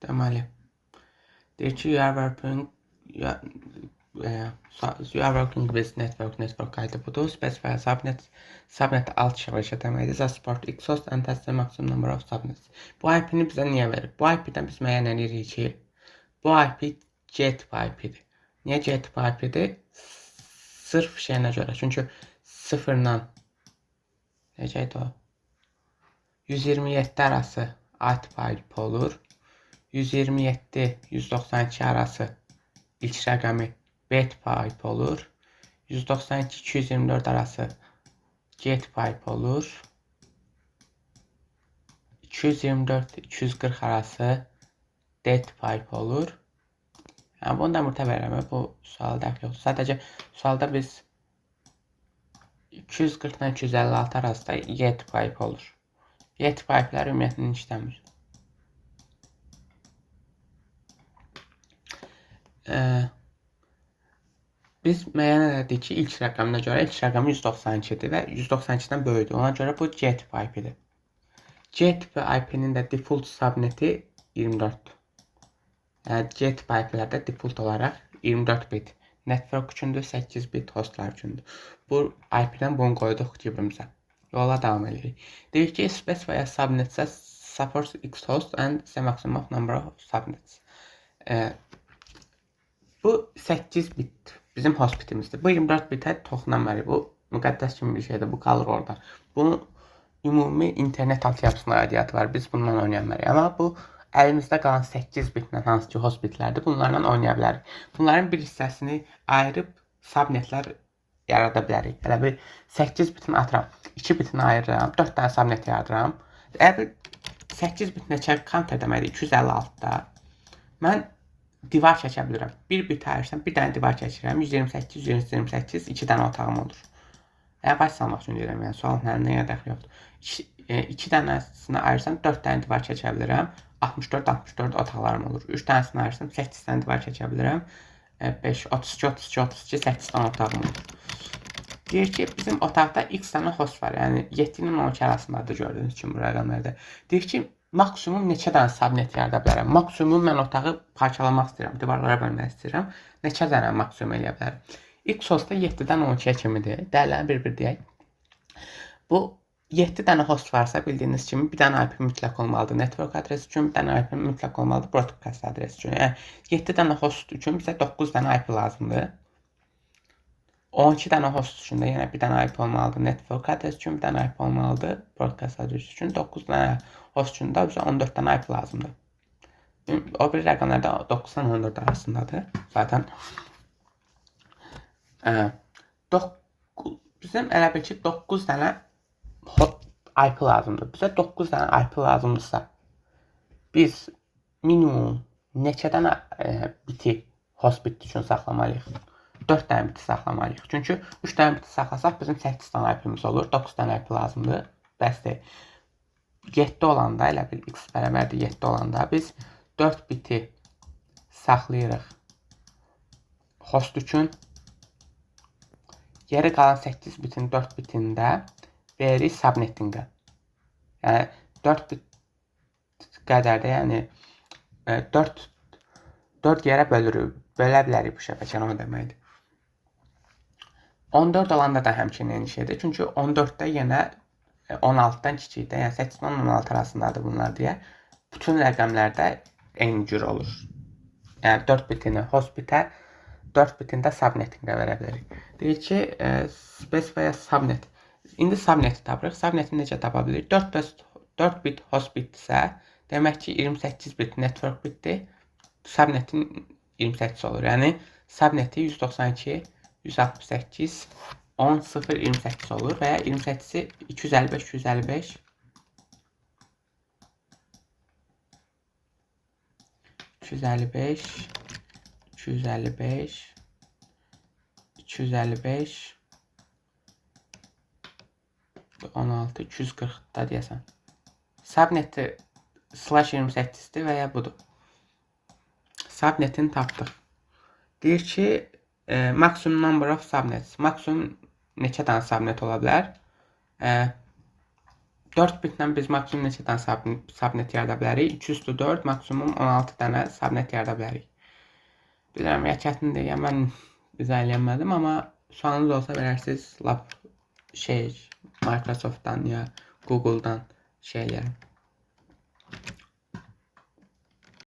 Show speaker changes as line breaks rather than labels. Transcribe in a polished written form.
Deməli, deyir ki, you are working with network ID budur. Specify subnet, subnet alt şəbəkə deməkdir. That support X host and has the maximum number of subnets. Bu IP-ni bizə niyə verir? Bu IP-dən biz müəyyən edirik ki, bu IP G tipi IP-dir. Niyə G tipi IP-dir? Sırf şeyinə görə. Çünki 0-la necə idi o? 127 arası A tipi IP olur. 127 192 arası ilk rəqəmi B tipi IP olur. 192 224 arası G tipi IP olur. 224 240 arası D tipi IP olur. Yəni bunu da mütə verirəm. Bu sual dəxli yoxdur. Sadəcə sualda biz 240 ilə 256 arasında Y tipi IP olur. Y tipi IP-lər ümumiyyətlə işləmir. Biz müəyyən elədik ki, ilk rəqəminə görə ilk rəqəmi 192-dir və 192-dən böyükdür. Ona görə bu C tipi IP-dir. C tipi IP-nin də default subneti 24-dür. Yəni C tipi IP-lərdə default olaraq 24 bit network üçündür, 8 bit hostlar üçündür. Bu IP-dən bunu qoyduq cibimizə. Yola davam edirik. Deyir ki, specify a subnet that supports X host and the maximum number of subnets. Bu 8 bit bizim host bitimizdir. Bu 24 bitə toxunamırıq. Bu müqəddəs kimi bir şeydir. Bu qalır orada. Bunun ümumi internet altyapısına aidiyyatı var. Biz bundan oynaya bilmərik. Amma bu əlimizdə qalan 8 bitlə hansı ki host bitlərdir, bunlarla oynaya bilərik. Bunların bir hissəsini ayırıb subnetlər yarada bilərik. Elə bir 8 bitini atıram, 2 bitini ayırıram, 4 dənə subnet yaradıram. Elə bir 8 bit neçə counter deməkdir? 256-da. Mən divar çəkə bilirəm. Bir bit ayırsam, bir dənə divar çəkirəm. 128, 128, 2 dənə otağım olur. Yəni baş salmaq üçün deyirəm, yəni sualın həlinə dəxli yoxdur. 2 dənəsini ayırsam 4 dənə divar çəkə bilirəm. 64, 64 otaqlarım olur. 3 dənəsini ayırsam 8 dənə divar çəkə bilirəm. 5, 32, 32, 32, 8 dənə otağım olur. Deyir ki, bizim otaqda x dənə host var. Yəni 7 ilə 12 arasındadır gördüyünüz kimi bu rəqəmlərdə. Deyir ki, maksimum neçə dənə subnet yarada bilərəm? Maksimum mən otağı parçalamaq istəyirəm, divarlara bölmək istəyirəm. Neçə dənə maksimum eləyə bilərəm? X hostda 7-dən 12-yə kimidir. Dəyərlərini bir-bir deyək. Bu 7 dənə host varsa bildiyiniz kimi bir dənə IP mütləq olmalıdır network adresi üçün, bir dənə IP mütləq olmalıdır broadcast adresi üçün. Yəni 7 dənə host üçün bizə 9 dənə IP lazımdır. 12 dənə host üçün də yenə bir dənə IP olmalıdır network adresi üçün, bir dənə IP olmalıdır broadcast adresi üçün. 9 dənə host üçün də bizə 14 dənə IP lazımdır. O bir rəqəmlər də 9-dan 14 arasındadır. Zaten bizim elə bil ki 9 dənə IP lazımdır. Bizə 9 dənə IP lazımdırsa, biz minimum neçə dənə biti host bit üçün saxlamalıyıq? 4 dənə biti saxlamalıyıq. Çünki 3 dənə biti saxlasaq bizim 8 dənə IP-miz olur. 9 dənə IP lazımdır. Bəsdir. 7 olanda, elə bil x bərabərdir 7 olanda biz 4 biti saxlayırıq host üçün. Geri qalan 8 bitin 4 bitini də veririk subnettingə. Yəni 4 bit qədər də, yəni 4 yerə bölürük. Bölə bilərik bu şəbəkəni, o deməkdir. 14 olanda da həmçinin eyni şeydir. Çünki 14-də yenə 16-dan kiçikdir. Yəni 8-dən 16 arasındadır bunlar deyə. Bütün rəqəmlərdə eyni cür olur. Yəni 4 bitini host bitə, 4 bitini də subnettingə verə bilərik. Deyir ki, specify subnet. İndi subneti tapırıq. Subneti necə tapa bilirik? 4 bit host bitdirsə, demək ki 28 bit network bitdir. Subnetin 28 olur. Yəni subneti 192, 168, 10, 0, 28 olur və ya 28-i 255, 255, 255, 255, 255, 16, 240 da deyəsən. Subneti slash 28-dir və ya budur. Subnetini tapdıq. Deyir ki, maximum number of subnets. Maksimum neçə dənə subnet ola bilər? 4 bitlə biz maksimum neçə dənə subnet yarada bilərik? 2 üstü 4, maksimum 16 dənə subnet yarada bilərik. Bilirəm, ya çətindir, ya mən izah eləyəmədim, amma sualınız olsa verərsiniz, lap şey Microsoftdan ya Google'dan şey eləyərəm.